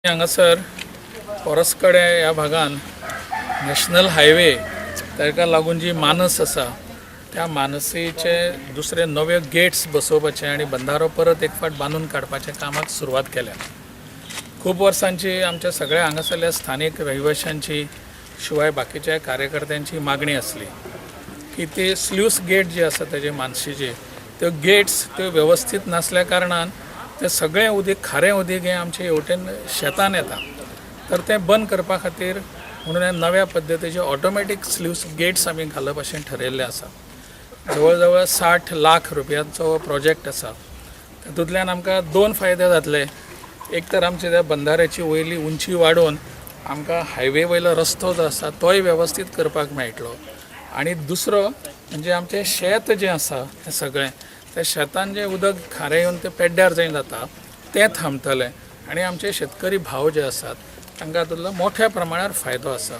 हांगासर पोरस्कडे ह्या भागान नॅशनल हायवे ताका लागून जी मानस आसा त्या मानसीचे दुसरे नवे गेट्स बसोवपाचे आनी बंधारो परत एक फावट बांदून काडपाच्या कामाक सुरवात केल्या. खूब वर्सांची आमच्या सगळ्या हांगासरल्या स्थानीक रहिवाशांची शिवाय बाकीच्या कार्यकर्त्यांची मागणी आसली की ते स्ल्यूस गेट जे आसा तेजे मानशीचे त्यो गेट्स त्यो वेवस्थीत नासल्या कारणान ते सगळें उदीक, खारें उदीक हें आमचे हेवटेन शेतान येता. तर तें बंद करपा खातीर म्हणून हे नव्या पद्दतीचे ऑटोमॅटीक स्ल्यूस गेट्स आमी घालप अशें ठरयल्लें आसा. जवळ जवळ 60 लाख रुपयांचो हो प्रोजेक्ट आसा. तातूंतल्यान आमकां दोन फायदे जातले. एक तर आमच्या त्या बंधाऱ्याची वयली उंची वाडोवन आमकां हायवे वयलो रस्तो जो आसा तोय वेवस्थीत करपाक मेळटलो आनी दुसरो म्हणजे आमचें शेत जें आसा तें सगळें, त्या शेतान जें उदक खारें येवन तें पेड्ड्यार जंय जाता तें थांबतलें आनी आमचे शेतकरी भाव जे आसात तांकां तातूंतलो मोठ्या प्रमाणार फायदो आसा.